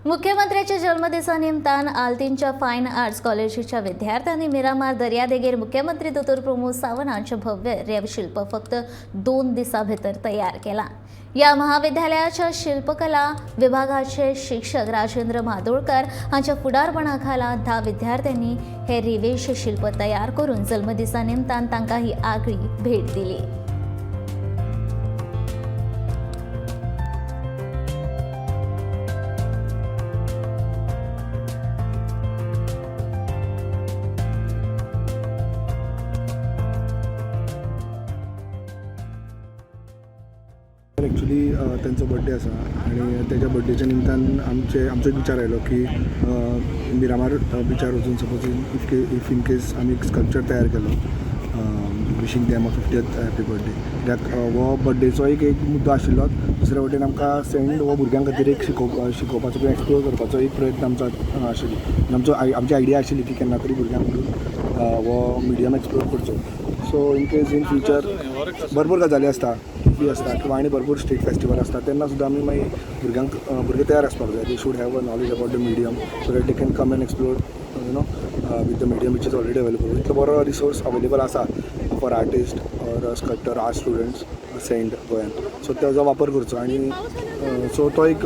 मुख्यमंत्र्याच्या जल्मदिसा निमतान आल्तीनच्या fine arts कॉलेजीच्या विद्यार्थ्यांनी मिरामार दर्यादेगेर मुख्यमंत्री दोतोर प्रमोद सावंत हांचें भव्य रेवशिल्प फक्त 2 दिसां भितर तयार केलां. ह्या महाविद्यालयाच्या शिल्पकला विभागाचे शिक्षक राजेंद्र म्हादोळकर हांच्या फुडारपणा खाला 10 विद्यार्थ्यांनी हे रिवेश शिल्प तयार करून जल्मदिसा निमतान तांकां ही आगळी भेट दिली. एक्चुली त्यांचो बड्डे आसा आनी तेज्या बड्डेच्या निमतान आमचे आमचो एक विचार आयलो की मिरामार बिचार वचून सपोज if in case आमी एक स्कल्पचर तयार केलो wishing them a 50th happy birthday, कित्याक हो बड्डेचो एक एक मुद्दो आशिल्लो. दुसरे वटेन आमकां सँड हो भुरग्यां खातीर एक शिकोवपाचो किंवा एक्सप्लोर करपाचो एक प्रयत्न आमचो आशिल्लो. आनी आमचो आमची आयडिया आशिल्ली की केन्ना तरी भुरग्यांक म्हणून हो मिडियम एक्सप्लोर करचो. So in case in future भरपूर गजाली आसता, इफ्फी आसता किंवा आनी भरपूर स्टेट फेस्टिवल आसता, तेन्ना सुद्दां आमी मागीर भुरग्यांक भुरगे तयार आसपाक जाय. They should have a knowledge about the medium so that they can come and explore with the medium which is already available. इतलो बरो रिसोर्स अवेलेबल आसा for artist or sculptor, art students, sand गोंयान. So तेजो वापर करचो आनी so तो एक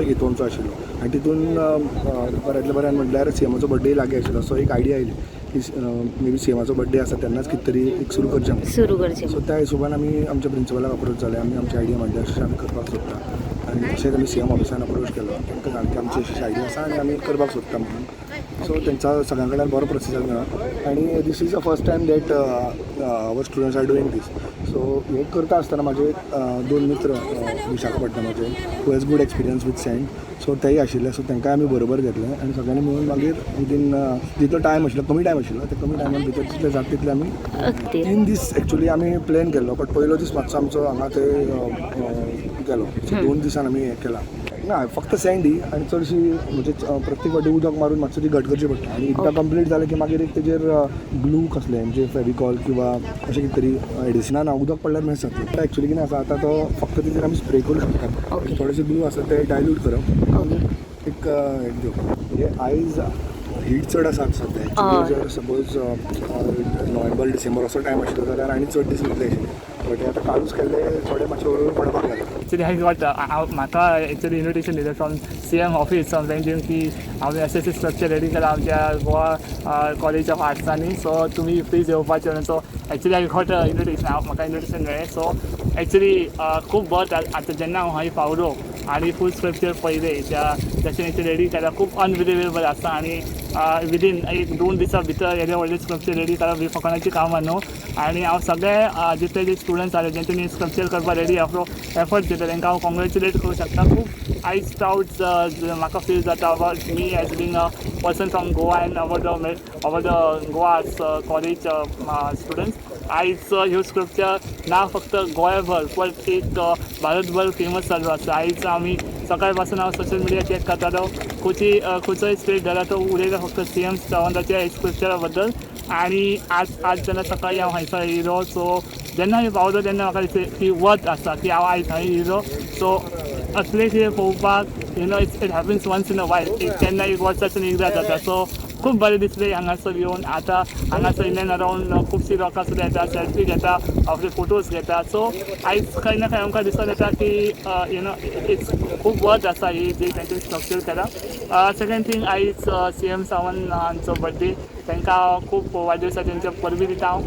हेतू आमचो आशिल्लो. आनी तितून बऱ्यांतल्या बऱ्यान म्हटल्यार सीएमाचो बड्डे लागीं आशिल्लो. सो एक आयडिया आयली की मे बी सीएमाचो बड्डे आसा तेन्नाच कितें तरी एक सुरू करचें म्हणून. सुरू करचें. सो त्या हिशोबान आमी आमच्या प्रिंसिपलाक अप्रोच जाले. आमी आमची आयडिया मांडली, अशें आमी करपाक सोदता. आनी तशेंच आमी सीएम ऑफिसान अप्रोच केलो. तांकां सांगलें की आमची अशी आयडिया आसा आनी आमी करपाक सोदता म्हणून. सो तेंचा सगळ्यां कडल्यान बरो प्रतिसाद मेळ्ळो आनी this is the first time that our students are doing this. So हें करता आसतना म्हाजे 2 मित्र विशाखापट्टणमाचे who has good experience with sand, so तेय आशिल्ले. सो तांकांय आमी बरोबर घेतले आनी सगळ्यांनी मेळून मागीर विदीन जितलो टायम आशिल्लो, कमी टायम आशिल्लो, त्या कमी टायमान भितर जितले जाता तितले आमी 3 दीस एक्चुली आमी प्लॅन केल्लो, बट पयलो दीस मातसो आमचो हांगा ते गेलो. सो 2 दिसान आमी हें केलां. ना, फक्त सँड ही आनी चडशी म्हणजे प्रत्येक फावटी उदक मारून मातसो ती घट करची पडटा आनी एकदां कंप्लीट जालें की मागीर एक तेजेर ग्लू कसलें म्हणजे फेविकॉल किंवा अशें कितें तरी एडिसना ना, उदक पडल्यार मेस जातलें. एक्चुली कितें आसा, आतां तो फक्त तेजेर आमी स्प्रे करूं शकतात. थोडेशे ग्लू आसा ते डायल्यूट करप, एक हें दिवप. म्हणजे आयज हीट चड आसा सद्या. एक्चुली जर सपोज नोव्हेंबर डिसेंबर असो टायम आशिल्लो जाल्यार आनी चड दीस उरतले आशिल्ले, बट आतां कालूच केल्ले, थोडे मातशे हळू हळू पडपाक लागले. एक्चुली I got म्हाका एक्चुली इन्विटेशन दिलें फ्रॉम सीएम ऑफिस फ्रॉम की आमी अशें अशें स्ट्रक्चर रेडी केलां आमच्या गोवा कॉलेज ऑफ आर्ट्सांनी, सो तुमी प्लीज येवपाचें म्हणून. So actually I got invitation, म्हाका इन्विटेशन मेळ्ळें. सो एक्चुली खूब बरें. आतां जेन्ना हांव हय पावलो आनी फूल स्ट्रक्चर पळयलें, त्या जशें रेडी केलां, खूब अनबिलिवेबल आसा. आनी विदीन 1-2 दिसां भितर येदें व्हडलें स्कल्पचर रेडी करप ही फकाणाची कामां न्हू. आनी हांव सगळे जितले जे स्टुडंट्स आसले जेंच्यांनी स्कल्पचर करपाक रेडी आपलो एफर्ट दिता, तांकां हांव कॉंग्रेच्युलेट करूंक शकता. खूब आयज प्रावड म्हाका फील जाता about me as being a person from Goa and about the Goa arts college students. आयज ह्यो स्कल्पचर ना फक्त गोंयभर पण एक भारतभर फेमस जाल्लो आसा. आयज आमी सकाळ पासून हांव सोशल मिडिया चॅक करतालो, खंयचोय स्टेट जाल्यार तो उलयता फक्त सीएम सावंताच्या स्कल्पचरा बद्दल. आनी आज आज जेन्ना सकाळी हांव हयसर येयलो, सो जेन्ना हांव पावलो तेन्ना म्हाका दिसलें की वत आसा की हांव आयज थंय येयलो. सो असलें कितें पळोवपाक it happens once in a while, एक केन्ना एक वर्सासून एकदां जाता. सो खूब बरें दिसलें हांगासर येवन. आतां हांगासर इन एंड अरावंड खुबशीं लोकां सुद्दां येता, सेल्फी घेता, आपले फोटोज घेता. सो आयज खंय ना खंय आमकां दिसून येता की it's खूब वर्थ आसा ही जी तांची स्ट्रक्चर केला. सेकंड थींग, आयज सीएम सावंत हांचो बड्डे, तांकां खूब वाडदिवसाची तेंच्या परबीं दिता हांव.